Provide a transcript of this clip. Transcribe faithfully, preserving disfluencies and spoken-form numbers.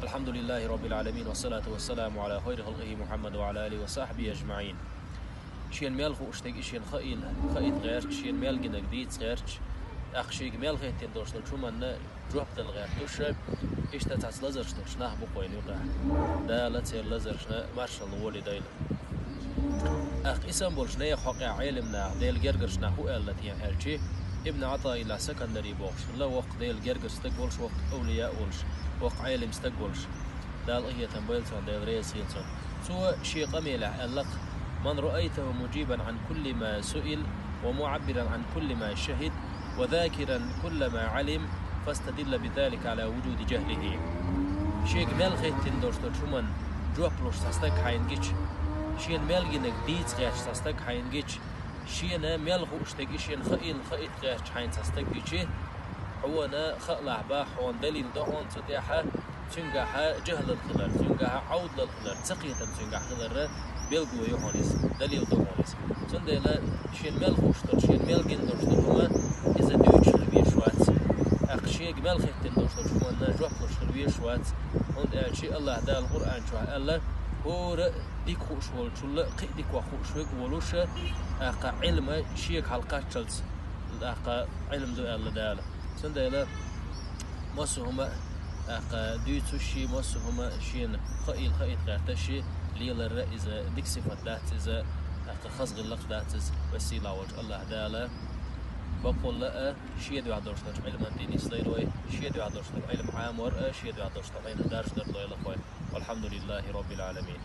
الحمد لله رب العالمين، والصلاة والسلام على خير خلقه محمد وعلى آله وصحبه أجمعين. Шена мел хууш дерг шена хаийла, хаийта гӀерташ, шена мел гинарг дийца гӀерташ, тӀаккха шийга мел хеттина долуш долчу хӀуманна жоп дала гӀерташ, иштта цхьацца лазарш долуш нах бу-кх вайна юкъахь. Дала церан лазаршна маршалла волийла. ТӀаккха и санна болчу нехан хьокъехь Ӏелам наха, Делан гергарчу наха хӀун аьлла те аьлча, Ибн ГӀатаиллахӀ Сакандари бохуш хилла, воккха Делан гергара стаг волуш, воккха авлияъ волуш, воккха Ӏелам стаг волуш. Дала къинхетам бойла цунна, Дела реза хуьлда цунна. Цо шен къамелехь аьлла-кх: من رأيته مجيبا عن كل ما سئل ومعبرا عن كل ما شهد وذاكرا كل ما علم فاستدل بذلك على وجود جهله. Шега мел хеттина долуш долчу хӀуманна жоп луш цхьа стаг хьайна гича, шена мел гинарг дийца гӀерташ цхьа стаг хьайна гича, шена мел хууш дерг шена хаийла, хаийта гӀерташ хьайна цхьа стаг гича, хьуна хаалахь боху, хьуна далил до хьуна цу тӀехь, цуьнгахь жахӀлал хилар, цуьнгахь Ӏовдалал хилар, цакхетам цуьнгахь хиларна билгало ю хьуна иза, далил ду хьуна иза. Цундела шена мел хууш долу, шена мел гина долуш долу хӀума, иза дуьйцуш хила везаш вац. ТӀаккха шега мел хеттина долуш долчу хӀуманна жоп луш хила везаш вац. ХӀунда аьлча АллахӀ Дала Къуръан чохь аьлла: «ХӀора а дика хууш волчул а кхин а дика ваха хууш верг а волуш, тӀаккха Ӏилма шега хьалакхаччалц, тӀаккха Ӏилма ду», аьлла Дала. Цундела массо а хӀума а, тӀаккха дуьйцуш ши, массо а хӀума шена хаийла, хаийта гӀерташ ши лелар а иза дика сифат дац иза, тӀаккха хаза гӀиллакх дац иза. Веза-сийлахь волчу АллахӀ Дала баккъалла а шен дуьхьа долуш долчу Ӏилман тӀе нислойла вай, шен дуьхьа долуш долу Ӏилма Ӏамор а, шен дуьхьа долуш долу Ӏилма даржадар лойла вай. والحمد لله رب العالمين.